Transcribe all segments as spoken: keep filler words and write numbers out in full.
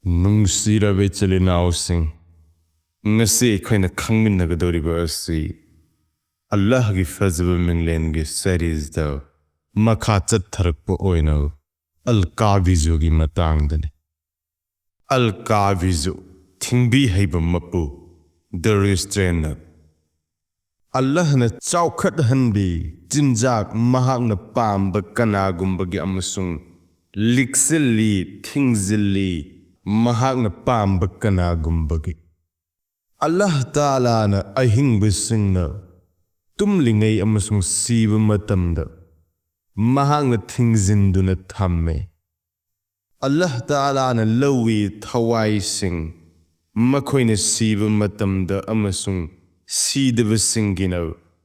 ꯅꯨꯡꯁꯤꯔꯕ ꯏꯆꯤꯜ ꯏꯅꯥꯎꯁꯤꯡ, ꯉꯁꯤ ꯑꯩꯈꯣꯏꯅ ꯈꯪꯃꯤꯟꯅꯒꯗꯧꯔꯤꯕ ꯑꯁꯤ ꯑꯜꯂꯥꯍꯒꯤ ꯐꯖꯕ ꯃꯤꯡꯂꯦꯟꯒꯤ ꯁꯦꯔꯤꯖꯗ ꯃꯈꯥ ꯆꯠꯊꯔꯛꯄ ꯑꯣꯏꯅ ꯑꯜ ꯀꯥꯕꯤꯖꯨꯒꯤ ꯃꯇꯥꯡꯗꯅꯤ꯫ ꯑꯜ ꯀꯥꯕꯤꯖꯨ, ꯊꯤꯡꯕꯤ ꯍꯩꯕ ꯃꯄꯨ, The Restrainer꯫ ꯑꯜꯂꯥꯍꯅ ꯆꯥꯎꯈꯠꯍꯟꯕꯤ ꯆꯤꯟꯖꯥꯛ ꯃꯍꯥꯛꯅ ꯄꯥꯝꯕ ꯀꯅꯥꯒꯨꯝꯕꯒꯤ ꯑꯃꯁꯨꯡ ꯂꯤꯛꯁꯤꯜꯂꯤ, ꯊꯤꯡꯖꯤꯜꯂꯤ ꯃꯍꯥꯛꯅ ꯄꯥꯝꯕ ꯀꯅꯥꯒꯨꯝꯕꯒꯤ꯫ ꯑꯜꯂꯥꯍ ꯇꯥꯂꯥꯅ ꯑꯍꯤꯡꯕꯁꯤꯡꯅ ꯇꯨꯝꯂꯤꯉꯩ ꯑꯃꯁꯨꯡ ꯁꯤꯕ ꯃꯇꯝꯗ ꯃꯍꯥꯛꯅ ꯊꯤꯡꯖꯤꯟꯗꯨꯅ ꯊꯝꯃꯦ꯫ ꯑꯜꯂꯥꯍ ꯇꯥꯂꯥꯅ ꯂꯧꯏ ꯊꯋꯥꯏꯁꯤꯡ, ꯃꯈꯣꯏꯅ ꯁꯤꯕ ꯃꯇꯝꯗ ꯑꯃꯁꯨꯡ ꯁꯤꯗꯕꯁꯤꯡꯒꯤꯅ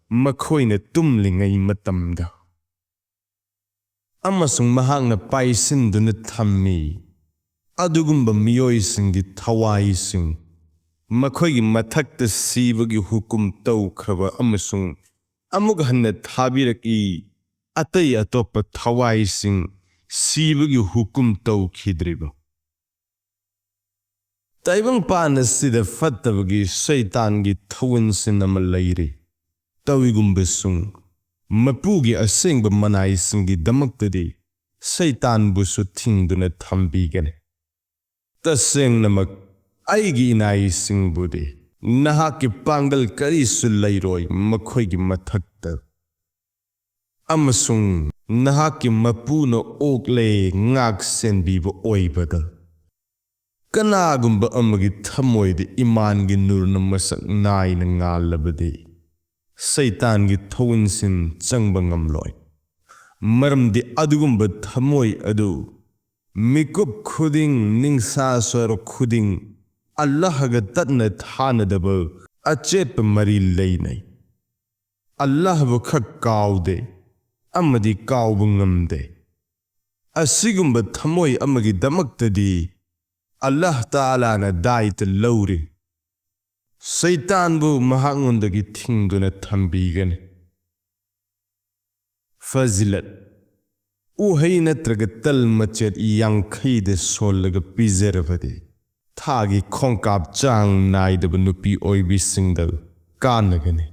ꯃꯈꯣꯏꯅ ꯇꯨꯝꯂꯤꯉꯩ ꯃꯇꯝꯗ꯫ ꯑꯃꯁꯨꯡ ꯃꯍꯥꯛꯅ ꯄꯥꯏꯁꯤꯟꯗꯨꯅ ꯊꯝꯃꯤ ꯑꯗꯨꯒꯨꯝꯕ ꯃꯤꯑꯣꯏꯁꯤꯡꯒꯤ ꯊꯋꯥꯏꯁꯤꯡ, ꯃꯈꯣꯏꯒꯤ ꯃꯊꯛꯇ ꯁꯤꯕꯒꯤ ꯍꯨꯀꯨꯝ ꯇꯧꯈ꯭ꯔꯕ ꯑꯃꯁꯨꯡ ꯑꯃꯨꯛ ꯍꯟꯅ ꯊꯥꯕꯤꯔꯛꯏ ꯑꯇꯩ ꯑꯇꯣꯞꯄ ꯊꯋꯥꯏꯁꯤꯡ ꯁꯤꯕꯒꯤ ꯍꯨꯀꯨꯝ ꯇꯧꯈꯤꯗ꯭ꯔꯤꯕ꯫ ꯇꯥꯏꯕꯪꯄꯥꯟ ꯑꯁꯤꯗ ꯐꯠꯇꯕꯒꯤ ꯁꯩꯇꯥꯟꯒꯤ ꯊꯧꯑꯣꯟꯁꯤꯟ ꯑꯃ ꯂꯩꯔꯤ꯫ ꯇꯧꯏꯒꯨꯝꯕꯁꯨꯡ ꯃꯄꯨꯒꯤ ꯑꯁꯦꯡꯕ ꯃꯅꯥꯏꯁꯤꯡꯒꯤꯗꯃꯛꯇꯗꯤ ꯁꯩꯇꯥꯟꯕꯨꯁꯨ ꯊꯤꯡꯗꯨꯅ ꯊꯝꯕꯤꯒꯅꯤ꯫ ꯇꯁꯦꯡꯅꯃꯛ ꯑꯩꯒꯤ ꯏꯅꯥꯏꯁꯤꯡꯕꯨꯗꯤ ꯅꯍꯥꯛꯀꯤ ꯄꯥꯡꯒꯜ ꯀꯔꯤꯁꯨ ꯂꯩꯔꯣꯏ ꯃꯈꯣꯏꯒꯤ ꯃꯊꯛꯇ꯫ ꯑꯃꯁꯨꯡ ꯅꯍꯥꯛꯀꯤ ꯃꯄꯨꯅ ꯑꯣꯛꯂꯦ ꯉꯥꯛ ꯁꯦꯟꯕꯤꯕ ꯑꯣꯏꯕꯗ꯫ ꯀꯅꯥꯒꯨꯝꯕ ꯑꯃꯒꯤ ꯊꯃꯣꯏꯗ ꯏꯃꯥꯟꯒꯤ ꯅꯨꯔꯅ ꯃꯁꯛ ꯅꯥꯏꯅ ꯉꯥꯜꯂꯕꯗꯤ, ꯁꯩꯇꯥꯟꯒꯤ ꯊꯧꯑꯣꯟꯁꯤꯟ ꯆꯪꯕ ꯉꯝꯂꯣꯏ꯫ ꯃꯔꯝꯗꯤ ꯑꯗꯨꯒꯨꯝꯕ ꯊꯃꯣꯏ ꯑꯗꯨ ꯃꯤꯀꯨꯞ ꯈꯨꯗꯤꯡ, ꯅꯤꯡꯁꯥ ꯁ꯭ꯋꯔ ꯈꯨꯗꯤꯡ ꯑꯜꯂꯥꯍꯒ ꯇꯠꯅ ꯊꯥꯅꯗꯕ ꯑꯆꯦꯠꯄ ꯃꯔꯤ ꯂꯩꯅꯩ꯫ ꯑꯜꯂꯥꯍꯕꯨ ꯈꯛ ꯀꯥꯎꯗꯦ ꯑꯃꯗꯤ ꯀꯥꯎꯕ ꯉꯝꯗꯦ꯫ ꯑꯁꯤꯒꯨꯝꯕ ꯊꯃꯣꯏ ꯑꯃꯒꯤꯗꯃꯛꯇꯗꯤ ꯑꯜꯂꯥꯍ ꯇꯥꯂꯥꯅ ꯗꯥꯏꯇ ꯂꯧꯔꯤ꯫ ꯁꯩꯇꯥꯟꯕꯨ ꯃꯍꯥꯛꯉꯣꯟꯗꯒꯤ ꯊꯤꯡꯗꯨꯅ ꯊꯝꯕꯤꯒꯅꯤ꯫ ꯐꯖꯤꯂꯠ꯫ ꯎꯍꯩ ꯅꯠꯇ꯭ꯔꯒ ꯇꯜ ꯃꯆꯦꯠ ꯌꯥꯡꯈꯩꯗ ꯁꯣꯜꯂꯒ ꯄꯤꯖꯔꯕꯗꯤ ꯊꯥꯒꯤ ꯈꯣꯡꯀꯥꯞ ꯆꯥꯡ ꯅꯥꯏꯗꯕ ꯅꯨꯄꯤ ꯑꯣꯏꯕꯤꯁꯤꯡꯗ ꯀꯥꯟꯅꯒꯅꯤ꯫